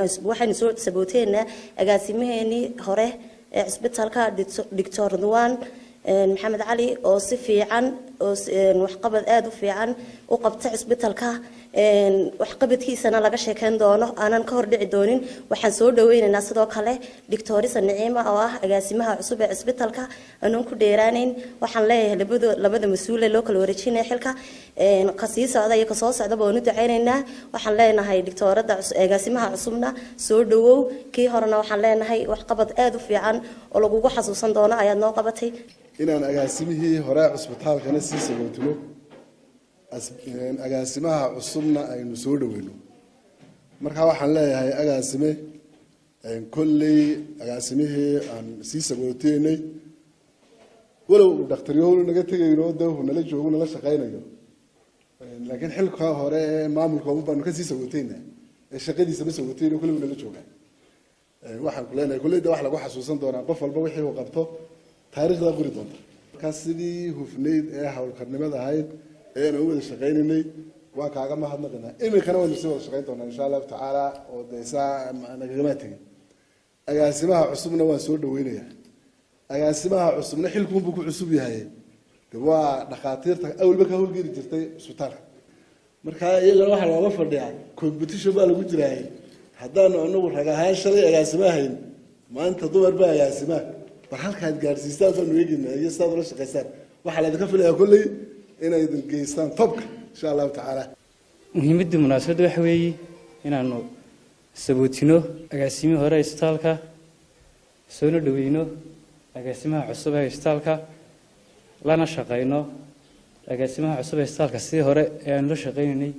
Waxaynu soo sabooteynaa agaasimaheenii hore ee cisbitaalka, Doctor Ridwaan Maxamed Cali, oo si fiican oo waxqabad aada u fiican u qabta cisbitaalka, waxqabadkiisana laga sheekeyn doono, aanan ka hordhici doonin. Waxaan soo dhaweynaynaa sidoo kale Doctorisa Niciima oo ah agaasimaha cusub ee cisbitaalka. Aanan ku dheeraanayn, waxaan leeyahay labada mas-uule loo kala wareejinaya xilka, ka sii socda iyo kasoo socdaba, waan u duceynaynaa. Waxaan leenahay doctoorada agaasimaha cusubna soo dhawow, kii horena waxaan leenahay waxqabad aada u fiican oo lagugu xasuusan doono ayaad noo qabatay. Inaan agaasimihii hore cusbitaalkana sii sagootino, agaasimaha cusubna aynu soo dhaweyno. Marka waxaan leeyahay, agaasime, kolley agaasimihii aan sii sagooteynay, walow uu dhakhtaryahowl naga tegayno, de uu nala joogo, nala shaqaynayo, laakiin xilka hore ee maamulka un baanu kasii sagooteyna ee shaqadiisa ma sagoteyno. Kolley uu nala joogaa. Waxaan ku leenahay, kolley de wax lagu xasuusan doonaa qof walba wixii uu qabto, taariikhdaa qori doonta. Markaas sidii hufnayd ee howlkarnimada ahayd ee aan u wada shaqaynaynay waan kaaga mahadnaqinaa. Iminkana waynu sii wada shaqayn doonaa, insha Allahu tacaala, oo dee saa nagagama tegin. Agaasimaha cusubna waan soo dhaweynayaa. Agaasimaha cusubna xilkuunbuu ku cusub yahay. De waa dhakhaatiirta awalba ka howlgeli jirtay cusbitaalka, marka iyagana waxaa looga fadhiyaa, competition baa lagu jiraayay. Haddaanu anagu rag ahaan shalay agaasima hayn, maanta dumar baa agaasimaa. Bal halkaad gaadhsiistaan baanu eegeynaa iyo sidaad ula shaqaysaan. Waxaa laydinka filayaa kolley inaydin geystaan topka, insha Allahu tacaala. Muhiimadda munaasabadda waxa weeye inaanu sabootino agaasimihii hore isbitaalka, soona dhaweyno agaasimaha cusub ee isbitaalka, lana shaqayno agaasimaha cusub ee isbitaalka sidii hore ee aanu la shaqaynaynay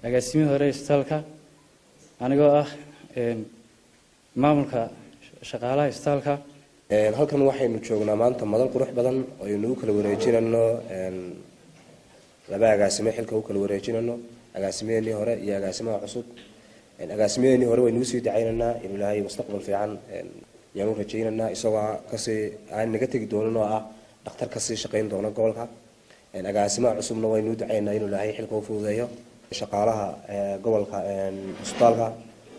agaasimihii hore isbitaalka. Anigoo ah maamulka shaqaalaha isbitaalka. Halkan waxaynu joognaa maanta madal qurux badan oo aynu u kala wareejinayno laba agaasime, xilka u kala wareejinayno, agaasimaheenii hore iyo agaasimaha cusub. Agaasimaheenii hore waynu usii dacaynaynaa inuu Ilaahay mustaqbal fiican yaanu rajaynaynaa, isagoo kasii aan naga tegi doonin oo ah dhakhtar kasii shaqayn doona gobolka. Agaasimaha cusubna waynu u ducaynaa inuu Ilaahay xilka u fududeeyo. Shaqaalaha gobolka cusbitaalka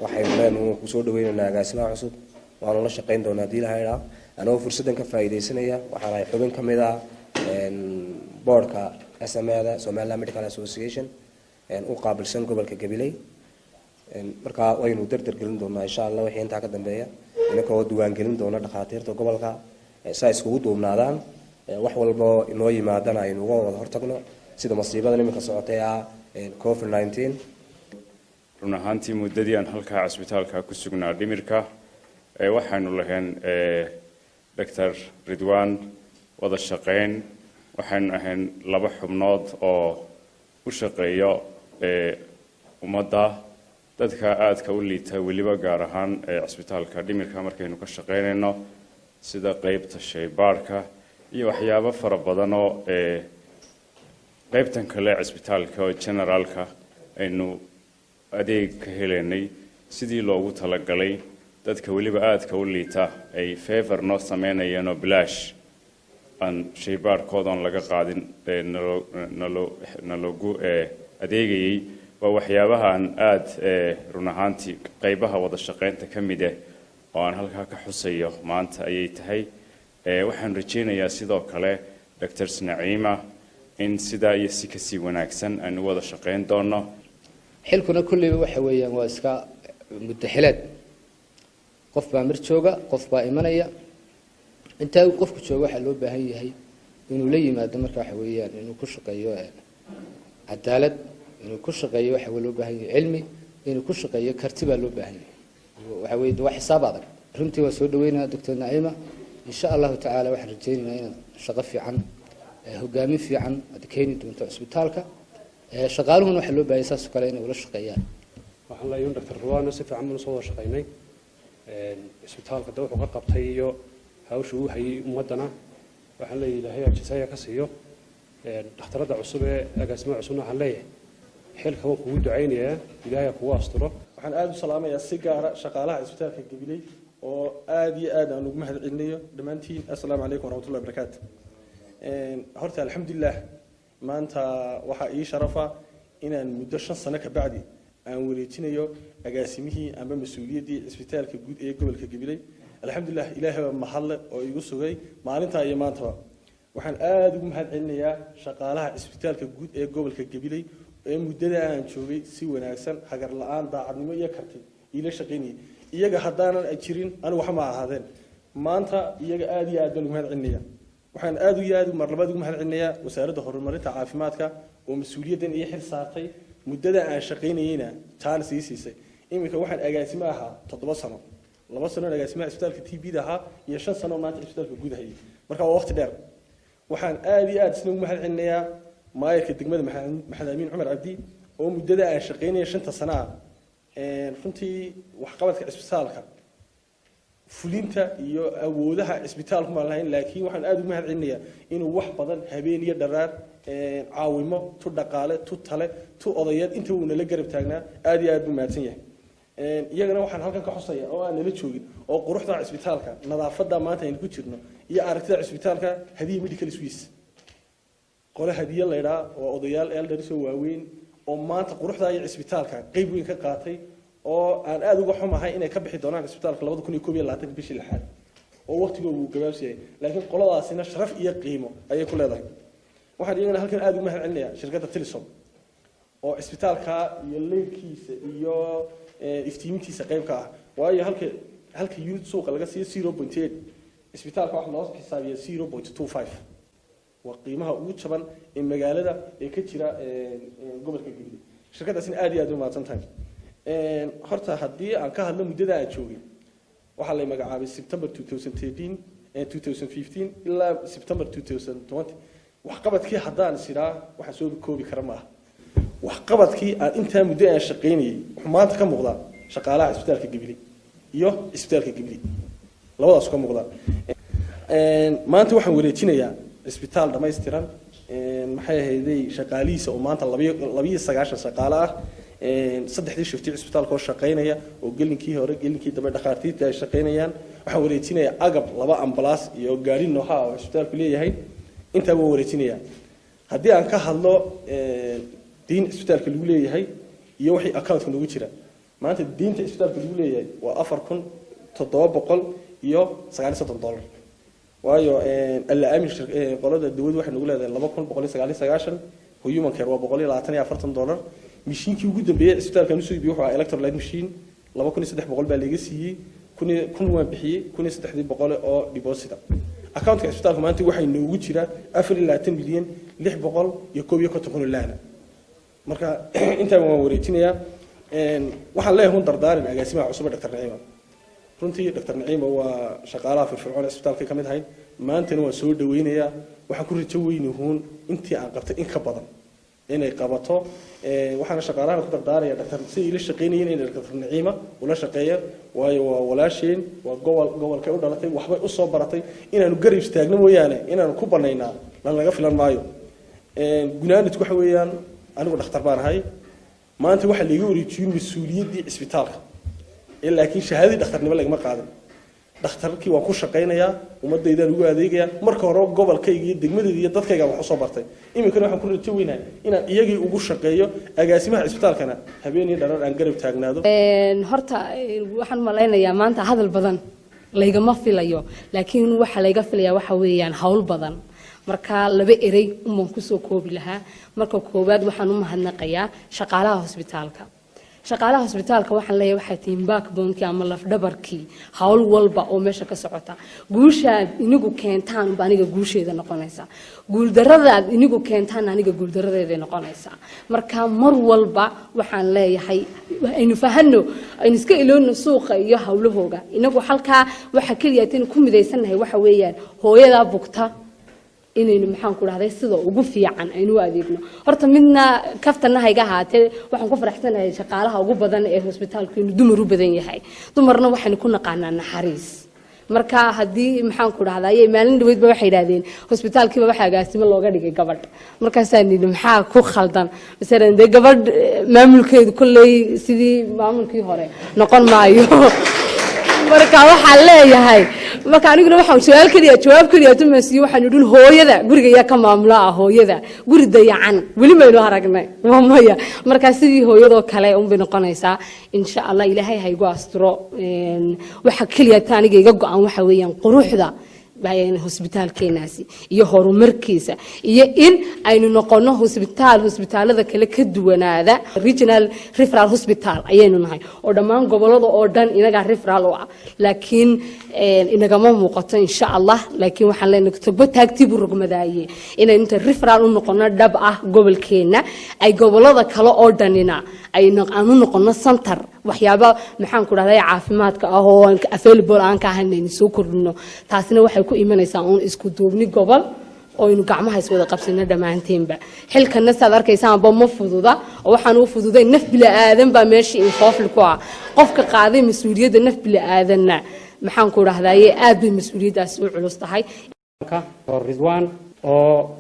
waxaynu leenahay kusoo dhaweynaynaa agaasimaha cusub, waanu la shaqayn doonaa haddii Ilahay idhaa. Anagoo fursaddan ka faa'iidaysanaya, waxaan ahay xubin ka mid ah boardka SMAda, Somaliland Medical Association, u qaabilsan gobolka Gabiley. Markaa waynu dardar gelin doonaa, insha Allah, wixii intaa ka dambeeya, inakoo diiwaangelin doona dhakhaatiirta gobolka si ay iskugu duubnaadaan, wax walbo inoo yimaadana aynu uga wada hortagno, sida masiibadan iminka socotay ah COVID-19. Run ahaantii, muddadii aan halkaa cisbitaalka ku sugnaa dhimirka, waxaanu lahayn Doctor Ridwan wada shaqayn. Waxaynu ahayn laba xubnood oo u shaqeeyo ummadda, dadka aadka u liita, weliba gaar ahaan cisbitaalka dhimirka markaynu ka shaqaynayno, sida qeybta shaybaarhka iyo waxyaabo fara badanoo qeybtan kale cisbitaalka oo generaalka aynu adeeg ka helaynay sidii loogu talagalay. Dadka weliba aadka u liita ay favor noo sameynayeen oo bilaash aan shaybaarhkoodan laga qaadin naloogu adeegayay. Waa waxyaabahaan aada run ahaantii qeybaha wada shaqaynta ka mid ah oo aan halkaa ka xusayo maanta ayay tahay. Waxaan rajaynayaa sidoo kale Doctor Naciima in sidaa iyo si kasii wanaagsan aynu wada shaqayn doono. Xilkuna kolleyba waxa weeyaan waa iska muddaxileed. Qof baa mar jooga, qof baa imanaya. Intaa uu qofku joogo waxaa loo baahan yahay inuu la yimaado, marka waxa weeyaan inuu ku shaqeeyo cadaalad, inuu ku shaqeeyo waxa loo baahan yahay cilmi, inuu ku shaqeeyo karti baa loo baahan yahay. Waxa weeye waa xisaab adag runtii. Waa soo dhaweynaya Doctor Naciima. Insha Allahu tacaala waxaan rajaynaynaa inaad shaqo fiican, hogaamin fiican aad keeni doonto cisbitaalka. Shaqaaluhuna waxaa loo baahanya saas oo kale inay ula shaqeeyaan. Waxaan leeyahay Doctor Ridwaana si fiican baan usoo wada shaqaynay. Cisbitaalka de wuxuu ka qabtay iyo hawsha uu hayay ummaddana, waxaan leeyahay Ilaahay ajisaya ka siiyo. Dhakhtaradda cusub ee agaasimaha cusubna waxaan leeyahay xilka waan kugu ducaynayaa, Ilaahay kugu asturo. Waxaan aada u salaamayaa si gaara shaqaalaha cisbitaalka Gabiley oo aada iyo aad aan ugu mahad celinayo dhammaantiin. Assalaamu calaykum waraxmatullahi wabarakaatu. Horta alxamdulilah, maanta waxaa ii sharafa inaan muddo 5 sano ka bacdi Aan wareejinayo agaasimihii amba mas-uuliyaddii cisbitaalka guud ee gobolka Gabiley. Alxamdulilah, Ilaahay baa mahadle oo igu sugay maalintaa iyo maantaba. Waxaan aada ugu mahad celinayaa shaqaalaha cisbitaalka guud ee gobolka Gabiley ee muddada aan joogay si wanaagsan, hagar la-aan, daacadnimo iyo karti iila shaqaynayay. Iyaga haddaanan jirin, anigu waxma ahaadeen maanta. Iyaga aada iyo aad baan ugu mahad celinaya. Waxaan aada iyo aad mar labaad ugu mahad celinayaa Wasaaradda Horumarinta Caafimaadka oo mas-uuliyaddan iyo xil saartay, muddada aan shaqaynayeyna taana sii siisay. Iminka waxaan agaasimo ahaa 7 sano, 2 sano agaasimaha cisbitaalka TB da ahaa iyo 5 sano maanta cisbitaalka guud hayay. Marka waa waqti dheer. Waxaan aada iyo aada isna ugu mahad celinayaa maayarka degmada, Maxamed Amiin Cumar Cabdi, oo muddada aan shaqaynayay 5-ta sano ah runtii waxqabadka cisbitaalka, fulinta iyo awoodaha cisbitaalku maan lahayn, laakiin waxaan aada ugu mahad celinayaa inuu wax badan habeen iyo dharaar caawimo, tu dhaqaale, tu tale, tu odayeed, inta uu nala garab taagnaa. Aada iyo aad buu mahadsan yahay. Iyagana waxaan halkan ka xusaya oo aan nala joogin oo quruxda cisbitaalka, nadaafadda maanta aynu ku jirno iyo aragtida cisbitaalka, Hadiya Medical Swiss, qole Hadiye laydhaa oo odayaal elders oo waaweyn oo maanta quruxda iyo cisbitaalka qeyb weyn ka qaatay, oo aan aada uga xumahay inay ka bixi doonaan cisbitaalka 2021-ka bishii lixaad oo waqtigoodu uu gabaabsi yahay, laakiin qoladaasina sharaf iyo qiimo ayay ku leedahay. Waxaan iyagana halkan aada ugu mahad celinayaa shirkadda Telesom oo cisbitaalka iyo leyrkiisa iyo iftiimintiisa qayb ka ah, waayo halka unit suuqa laga siiyo 0.8, cisbitaalka waxaa loo xisaabiya 0.25. Waa qiimaha ugu jaban ee magaalada ee ka jira gobolka Gabiley. Shirkadaasina aada iyo aad u mahadsan tahay. Horta haddii aan ka hadlo muddada aan joogay, waxaa lay magacaabay September 2013, 2015 ilaa September 2020. Waxqabadkii haddaan is idhaa, waxaan soo koobi kara maaha. Waxqabadkii aan intaa muddo aan shaqaynayay wuxuu maanta ka muuqdaa shaqaalaha cisbitaalka Gabiley iyo cisbitaalka Gabiley, labadaas ka muuqdaa. Maanta waxaan wareejinayaa cisbitaal dhammaystiran, maxay ahayday, shaqaalihiisa oo maanta 92 shaqaale ah, saddexdii shifti cisbitaalka oo shaqaynaya, oo gelinkii hore, gelinkii dambe dhakhaatiirta ay shaqaynayaan. Waxaan wareejinayaa agab, laba ambalaas iyo gaari Noah oo cisbitaalku leeyahay. Intaa waan wareejinayaa. Haddii aan ka hadlo deyn cisbitaalka lagu leeyahay iyo wixii accountka nagu jira maanta, deynta cisbitaalka lagu leeyahay waa $4,739, waayo Alla Aamin qolada dawadu waxay nagu leedahay 2,199, Human Care waa 120 iyo $40. Mishiinkii ugu dambeeyey cisbitaalkan usoo iibiyey wuxuu ahaa electrolyte machine, 2,300 baa laga siiyey, 1,000 waan bixiyey, 1,300 oo deposit. Accountka cisbitaalka maanta waxay noogu jira 24,651,000 laana. Marka intaa waan wareejinayaa. Waxaan leeyahay hun dardaarin agaasimaha cusub, Dr Naciima. Runtii Dr Naciima waa shaqaalaha firfircoon ee cisbitaalka ka mid ahayd, maantana waan soo dhaweynayaa. Waxaan ku rajo weynahuun intii aan qabtay in ka badan inay qabato. Waxaana shaqaalahan ku dardaaraya dhaktar siday ila shaqeynayeen inay Dr Naciima ula shaqeeya, waayo waa walaasheen, waa gobol gobolkay u dhalatay, waxbay usoo baratay. Inaanu garab istaagno mooyaane inaanu ku banaynaa lan laga filan maayo. Gunaanadku waxa weeyaan, anigu dhakhtar baan ahay. Maanta waxaa laiga wareejiyey mas-uuliyaddii cisbitaalka, laakiin shahaadadii dhakhtarnimo lagama qaadin. Dhakhtarkii waan ku shaqaynayaa, umadaydaan ugu adeegayaa. Marka hore gobolkayga iyo degmadayda iyo dadkayga wax usoo bartay, iminkana waxaan ku rajo weynahay inaan iyagii ugu shaqeeyo. Agaasimaha cisbitaalkana habeen iyo dharar aan garab taagnaado. Horta waxaan malaynayaa maanta hadal badan laygama filayo, laakiin waxa layga filaya waxa weeyaan hawl badan. Marka laba erey unbaan kusoo koobi lahaa. Marka koowaad waxaan u mahadnaqayaa shaqaalaha hosbitaalka. Shaqaalaha hosbitaalka waxaan leeyahay, waxay tihiin backbonekii ama lafdhabarkii hawl walba oo meesha ka socota. Guushaad inigu keentaan unba aniga guusheeda noqonaysa, guuldaradaad inigu keentaan aniga guuldaradeeday noqonaysaa. Marka mar walba waxaan leeyahay, aynu fahano, aynu iska iloowno suuqa iyo hawlahooga. Inagu halkaa waxa keliya aynu ku midaysannahay waxa weeyaan hooyadaa bugta inaynu, maxaan ku dhahday, sida ugu fiican aynu u adeegno. Horta midna kaftana hayga ahaatee, waxaan ku faraxsanahay shaqaalaha ugu badan ee hosbitaalku inuu dumar u badan yahay. Dumarna waxaynu ku naqaanaa naxariis. Marka haddii, maxaan ku dhahdaa, ayay maalin dhaweydba waxay yidhahdeen hosbitaalkiiba waxa agaasimo looga dhigay gabadh. Markaasaan nidhi, maxaa ku khaldan? Masalan dee gabadh maamulkeedu kolley sidii maamulkii hore noqon maayo. Marka waxaan leeyahay, Marka aniguna waxaan su-aal keliya, jawaab keliya tumansiiyo, waxaan idhin: hooyada guriga yaa ka maamula ah? Hooyada guri dayacan weli maynu aragnay? Waa maya. Marka sidii hooyadoo kale unbay noqonaysaa, insha Allah. Ilaahay ha igu asturo. Waxa keliya ta aniga iga go-an waxa weeyaan quruxda hosbitaalkeenaasi iyo horumarkiisa, iyo in aynu noqono hosbitaal hosbitaalada kale ka duwanaada. Regional referral hospital ayaynu nahay, oo dhammaan gobolada oo dhan inagaa referral u ah, laakiin inagama muuqato, insha Allah. Laakiin waxaan leenahay togbo taagtii buu rogmadaaye, inaynu inta referral u noqono dhab ah gobolkeenna, ay gobolada kale oo dhanina aan u noqono center waxyaaba, maxaan ku dhahday, caafimaadka ah oo aan available aan ka ahayn aynu soo kordhino. Taasina waxay ku imanaysaa uun isku duubni gobol oo aynu gacmaha iswada qabsano dhammaanteenba. Xilkana saad arkaysaanba ma fududa, oo waxaan u fududay naf bili-aadan baa meesha infoofli ku ah. Qofka qaaday mas-uuliyadda naf bili-aadanna, maxaan ku dhahdaye, aad bay mas-uuliyaddaasi u culus tahay. Oo Ridwaan oo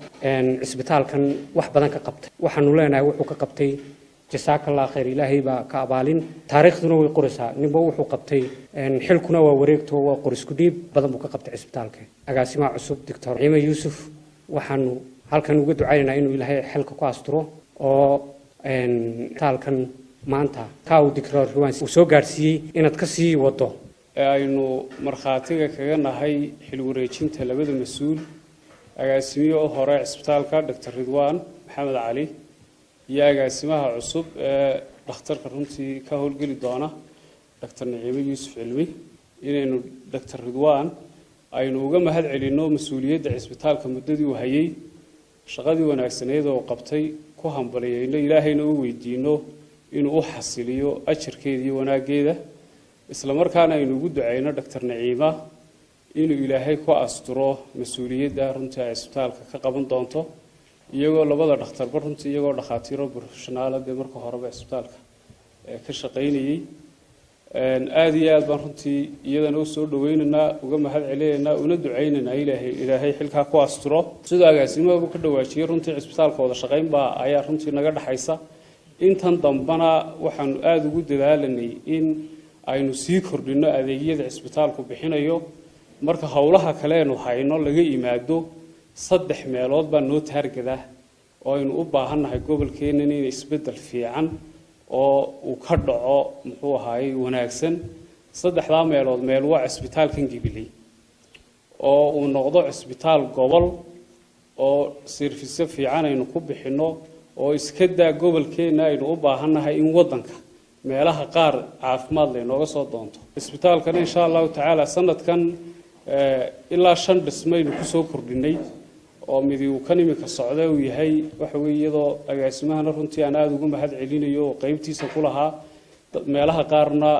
cisbitaalkan wax badan ka qabtay, waxaanu leenahay wuxuu ka qabtay jasaakallah khayr, ilaahay baa ka abaalin. Taariikhduna way qoraysaa ninba wuxuu qabtay. Xilkuna waa wareegto, waa qorisku dhiib. Badan buu ka qabtay cisbitaalka. Agaasimaha cusub, Doctor Ciime Yuusuf, waxaanu halkan uga ducaynaynaa inuu Ilaahay xilka ku asturo, oo cisbitaalkan maanta ka uu Doctor Ridwaan uu soo gaarsiiyey inaad ka sii wado. Ee aynu markhaatiga kaga nahay xil wareejinta labada mas-uul, agaasimihii hore cisbitaalka, Doctor Ridwaan Maxamed Cali, iyo agaasimaha cusub ee dhakhtarka runtii ka howlgeli doona, Doctor Naciime Yuusuf Cilmi, inaynu Doctor Ridwaan aynu uga mahad celinno mas-uuliyadda cisbitaalka muddadii uu hayay, shaqadii wanaagsaneyd oo qabtay, ku hambaliyeyno, Ilaahayna u weydiino inuu u xasiliyo ajarkeeda iyo wanaaggeeda, isla markaana aynu ugu duceyno Doctor Naciima inuu Ilaahay ku asturo mas-uuliyadda runtii ay cisbitaalka ka qaban doonto, iyagoo labada dhakhtarba runtii iyagoo dhakhaatiiro professional ah dee marka horeba cisbitaalka ka shaqaynayey. Aada iyo aad baan runtii iyadana usoo dhaweynaynaa, uga mahad celinaynaa, una ducaynaynaa Ilaahay xilkaa ku asturo. Sidoo agaasimahabu ka dhawaajiyey, runtii cisbitaalka wada shaqayn baa ayaa runtii naga dhexaysa. Intan dambana waxaanu aada ugu dadaalanay in aynu sii kordhino adeegyada cisbitaalku bixinayo. Marka howlaha kaleenu hayno laga yimaado, 3 meelood baa noo target ah oo aynu u baahannahay gobolkeennan in isbeddel fiican oo uu ka dhaco, muxuu ahaayey, wanaagsan. Saddexdaa meelood, meel waa cisbitaalkan Gibiley, oo uu noqdo cisbitaal gobol oo service fiican aynu ku bixinno, oo iska daa gobolkeenna, aynu u baahannahay in waddanka meelaha qaar caafimaad laynooga soo doonto. Cisbitaalkana, insha Allahu tacaala, sanadkan ilaa 5 dhismaynu kusoo kordhinay, oo midi uu kan iminka socda uu yahay. Waxa weeye iyadoo agaasimahana runtii aan aada ugu mahad celinayo oo qeybtiisa ku lahaa, meelaha qaarna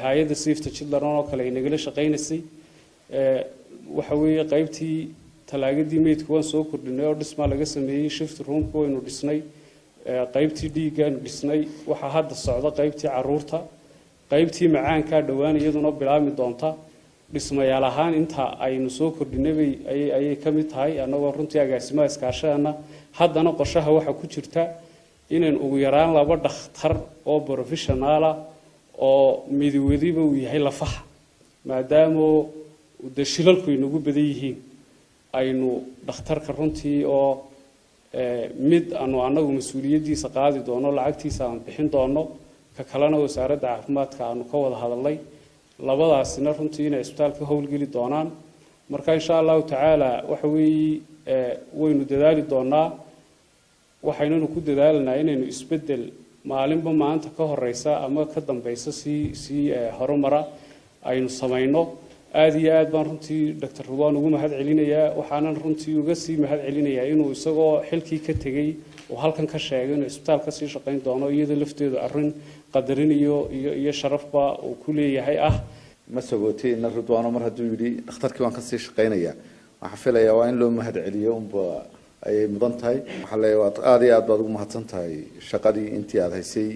hay-adda Save the Children oo kale ay nagala shaqaynaysay. Waxa weeye qaybtii talaagadii meydka waan soo kordhinay oo dhismaa laga sameeyey. Shift roomka waynu dhisnay, qaybtii dhiiggaanu dhisnay. Waxaa hadda socda qaybtii caruurta, qaybtii macaankaa dhowaan iyaduna bilaabmi doonta. Dhismayaal ahaan inta aynu soo kordhinay bay ayay ka mid tahay, annagoo runtii agaasimaha iskaashadana. Haddana qorshaha waxaa ku jirta inaynu ugu yaraan 2 dhakhtar oo professional ah, oo midiwadiba uu yahay lafaha, maadaama dee shilalku inagu badan yihiin, aynu dhakhtarka runtii oo mid aanu annagu mas-uuliyaddiisa qaadi doono, lacagtiisa aan bixin doono, ka kalena wasaaradda caafimaadka aanu ka wada hadalnay, labadaasina runtii inay isbitaalka howlgeli doonaan. Marka, insha Allahu tacaala, waxa weeye waynu dadaali doonaa. Waxaynanu ku dadaalanaa inaynu isbeddel maalinba maanta ka horeysa ama ka dambeysa sii horumara aynu samayno. Aada iyo aad baan runtii Doctor Ridwaan ugu mahad celinayaa. Waxaanan runtii uga sii mahad celinayaa inuu isagoo xilkii ka tegey uu halkan ka sheegay inuu isbitaal kasii shaqayn doono, iyadoo lafteedu arrin qadarin iyo sharafba uu ku leeyahay ah. Ma sagootay ina Ridwaano mar hadduu yidhi dhakhtarkii waan kasii shaqaynayaa, waxaan filayaa waa in loo mahad celiyo unba ayay mudan tahay. Waxaa leeyahay waad aada iyo aad baad ugu mahadsan tahay shaqadii intii aada haysay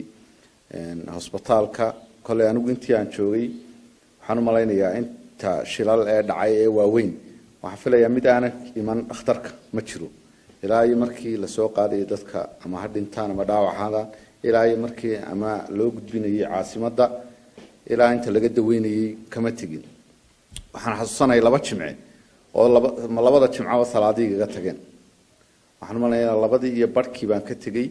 hosbitaalka. Kolley anigu intii aan joogay waxaan u malaynayaa inta shilal ee dhacay ee waaweyn, waxaan filayaa mid aanan iman dhakhtarka ma jiro, ilaa iyo markii lasoo qaadayay dadka, ama ha dhintaan ama dhaawaxaadaan, ilaa iyo markii ama loo gudbinayay caasimadda, ilaa inta laga daweynayay kama tegin. Waxaan xasuusanaya 2 jimce oo labada jimcaba salaadii igaga tageen. Waxaan umaleynaya 2dii iyo barhkii baan ka tegey.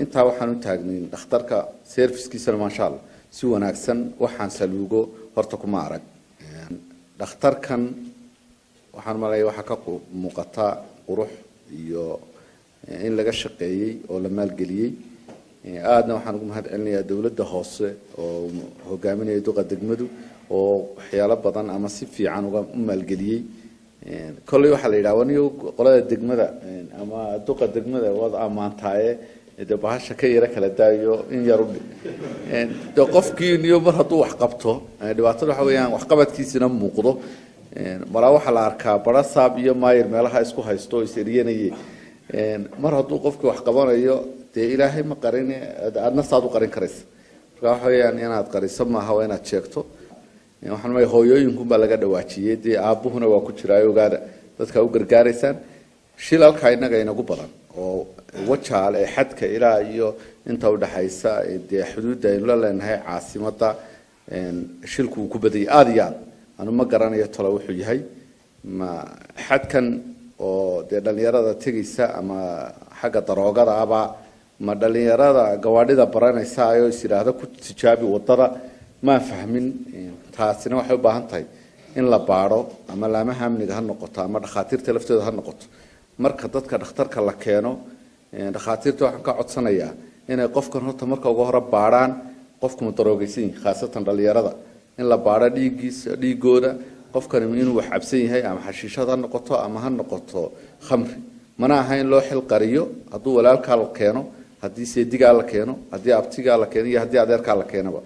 Intaa waxaan u taagnayn dhakhtarka servicekiisana, maasha Allah, si wanaagsan waxaan saluugo horta kuma arag dhakhtarkan. Waxaan umaleynaya waxaa ka muuqata qurux iyo in laga shaqeeyey oo la maalgeliyey. Aadna waxaan ugu mahad celinayaa dowladda hoose oo hogaaminaya duqa degmadu, oo waxyaalo badan ama si fiican uga u maalgeliyey. Kolley waxaa la yidhaha waniyo qolada degmada ama duqa degmada waad ammaantaaye, dee bahasha ka yara kala daayo in yar de qofkii niyo mar hadduu wax qabto, dhibaatada waxa weeyaan waxqabadkiisina muuqdo. Malaa waxaa la arkaa barasaab iyo maayir meelaha isku haysto oo is eryanayay. Mar hadduu qofkii wax qabanayo, dee Ilaahay ma qarin, adna saad u qarin karaysa. Marka waxa weeyaan inaad qariso maaha, waa inaad sheegto. Waxaan leeyahay hooyooyinkunbaa laga dhawaajiyey, dee aabbuhuna waa ku jiraa. Ogaada dadka u gargaaraysaan. Shilalka innaga inagu badan oo Wajaal ee xadka ilaa iyo inta udhaxaysa dee xuduudda aynu la leenahay caasimadda, shilku uu ku badayay aada iyo aad. Anu ma garanayo talo wuxuu yahay, ma xadkan oo dee dhalinyarada tegaysa ama xagga daroogada aba, ma dhalinyarada gawaadhida baranaysa ayoo is yidhaahda ku tijaabi wadada, maan fahmin. Taasina waxay u baahan tahay in la baadho, ama laamaha amniga ha noqoto ama dhakhaatiirta laftooda ha noqoto. Marka dadka dhakhtarka la keeno, dhakhaatiirta waxaan ka codsanayaa inay qofkan horta marka ugu hore baadhaan qofku ma daroogaysan yahay, khaasatan dhalinyarada, in la baadho dhiiggiisa, dhiigooda, qofkani inuu wax cabsan yahay, ama xashiishad ha noqoto ama ha noqoto khamri. Mana aha in loo xil qariyo. Hadduu walaalkaa la keeno, haddii seedigaa la keeno, haddii abtigaa la keeno iyo haddii adeerkaa la keenaba.